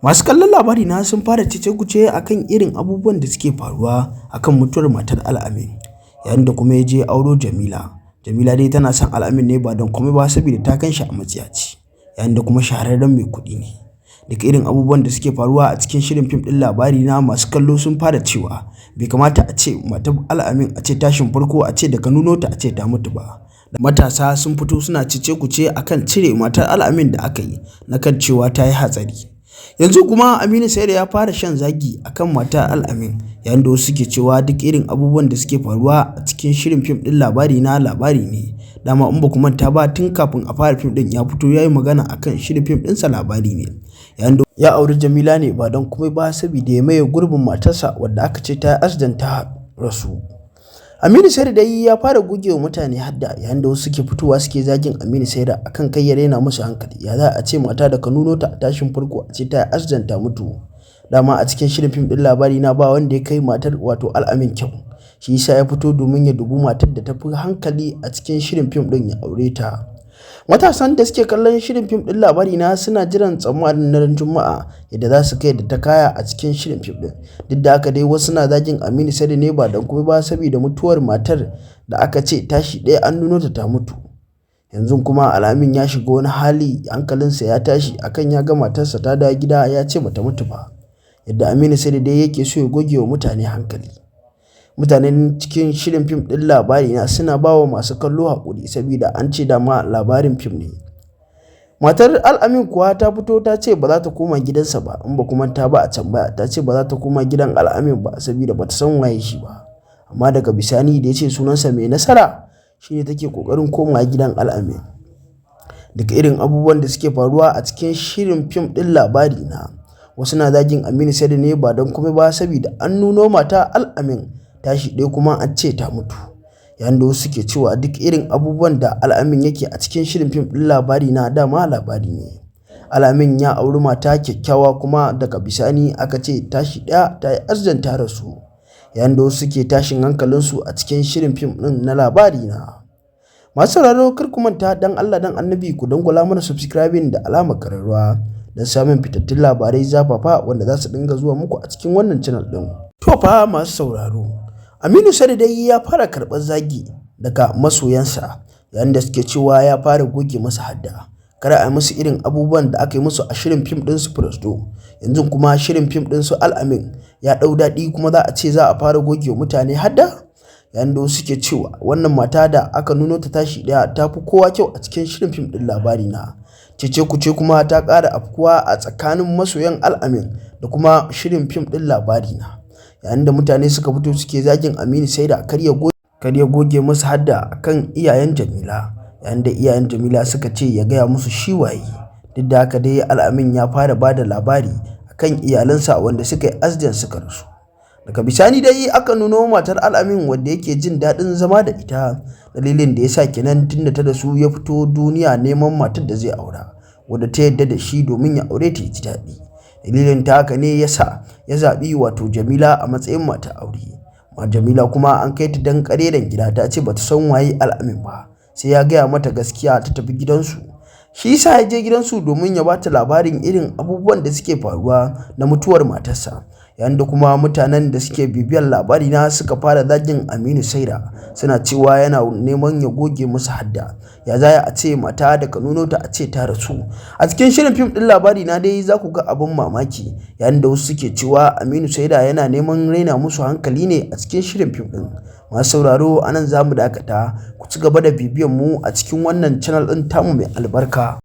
Masu kallon Labari Na sun fara cece-kuce a kan irin abubuwan da suke faruwa a kan mutuwar matar Al'amin, yayin da kuma ya je auro Jamila. Jamila dai tana son Al'amin ne ba don komai ba saboda ta gan shi a matsiyaci, yayin da kuma shahararren mai kuɗi ne. Duk irin abubuwan da suke faruwa a cikin shirin fim ɗin Labari Na, masu kallo sun fara cewa bai kamata a ce matar Al'amin a ce tashin farko a ce daga nuno ta a ce ta mutu ba. Matasa sun fito suna cece-kuce a kan cire matar Al'amin da aka yi na kan cewa ta yi hatsari. Yanzu kuma Aminu Saira ya fara shan zagi a kan matar Al'amin, yayin da wasu suke cewa duk irin abubuwan da suke faruwa a cikin shirin fim ɗin Labari Na labari ne. Dama in ba ku manta ba, tun kafin a fara fim ɗin ya fito ya yi magana a kan shirin fim ɗinsa Labari Ne. Yayin da ya auri Jamila ne ba don komai ba saboda ya maye gurbin matarsa wadda aka ce ta yi accident ta rasu. Aminu Saira dai ya fara goge wa mutane hadda, yayin da wasu suke fitowa suke zagin Aminu Saira akan kai ya raina musu hankali. Ya za a ce mata da ka nuno ta a tashin farko a ce ta yi accident ta mutu? Dama a cikin shirin fim ɗin Labari Na ba wanda ya kai matar wato Al'amin kyau. Shi yasa ya fito domin ya dubi matar da ta fi hankali a cikin shirin fim ɗin ya aure ta. Matasan da suke kallon shirin fim ɗin Labari Na suna jiran tsammanin na ran Juma'a yadda za su kai da ta kaya a cikin shirin fim ɗin. Duk da haka dai wasu na zagin Aminu Saira ne ba don komai ba saboda mutuwar matar da aka ce tashi ɗaya an nuno ta ta mutu. Yanzu kuma Al'amin ya shiga wani hali, hankalinsa ya tashi akan ya ga matarsa ta dawo gida ya ce bata mutu ba. Yadda Aminu Saira dai yake so ya goge wa mutane hankali. Mutanen cikin shirin fim ɗin Labari Na suna ba wa masu kallo haƙuri saboda an ce dama labarin fim ne. Matar Al'amin kuwa ta fito ta ce ba za ta koma gidansa ba, in ba ku manta ba a can baya ta ce ba za ta koma gidan Al'amin ba saboda ba ta san waye shi ba. Amma daga bisani da ya ce sunansa Mai Nasara, shi ne take ƙoƙarin komawa gidan Al'amin. Daga irin abubuwan da suke faruwa a cikin shirin fim ɗin Labari Na, wasu na zagin Aminu Saira ne ba don komai ba saboda an nuno mata Al'amin tashi ɗaya kuma an ce ta mutu. Yayin da wasu suke cewa duk irin abubuwan da Al'amin yake a cikin shirin fim ɗin Labari Na dama labari ne. Al'amin ya auri mata kyakkyawa kuma daga bisani aka ce tashi ɗaya ta yi accident ta rasu. Yayin da wasu suke tashin hankalinsu a cikin shirin fim ɗin na Labari Na. Masu sauraro, kar ku manta, dan Allah dan Annabi ku dangwala mana subscribing da alamar ƙararrawa don samun fitattun labarai zafafa wanda za su dinga zuwa muku a cikin wannan channel ɗin. To fa masu sauraro, Aminu Saira dai ya fara karɓar zagi daga masoyansa yayin da suke cewa ya fara goge masa hadda. Kada a yi musu irin abubuwan da aka yi musu a shirin fim ɗin su Presdo. Yanzu kuma shirin fim ɗin su Al'amin ya ɗau daɗi kuma za a ce za a fara goge wa mutane hadda. Yayin da wasu suke cewa wannan mata da aka nuno ta tashi ɗaya ta fi kowa kyau a cikin shirin fim ɗin Labari Na. Cece-kuce kuma ta ƙara afkuwa a tsakanin masoyan Al'amin da kuma shirin fim ɗin Labari Na. Yayin da mutane suka fito suke zagin Aminu Saira kar ya goge musu hadda a kan iyayen Jamila. Yayin da iyayen Jamila suka ce ya gaya musu shi waye. Duk da haka dai Al'amin ya fara ba da labari a kan iyalansa wanda suka yi accident suka rasu. Daga bisani dai aka nuno matar Al'amin wadda yake jin daɗin zama da ita. Dalilin da ya sa kenan tun da ta rasu ya fito duniya neman matar da zai aura, wadda ta yarda da shi domin ya aure ta ya ji daɗi. Dalilin ta haka ne ya sa ya zaɓi wato Jamila a matsayin matar aure. Ma Jamila kuma an kai ta dan ƙareren gida ta ce bata san waye Al'amin ba. Sai ya gaya mata gaskiya ta tafi gidansu. Shi yasa ya je gidansu domin ya bata labarin irin abubuwan da suke faruwa na mutuwar matarsa. Yayin da kuma mutanen da suke bibiyar Labari Na suka fara zagin Aminu Saira suna cewa yana neman ya goge musu hadda. Ya za a ce mata da ka nuno ta a ce ta rasu? A cikin shirin fim ɗin Labari Na dai za ku ga abin mamaki, yayin da wasu suke cewa Aminu Saira yana neman raina musu hankali ne a cikin shirin fim ɗin. Masu sauraro, a nan za mu dakata. Ku ci gaba da bibiyan mu a cikin wannan channel ɗin tamu mai albarka.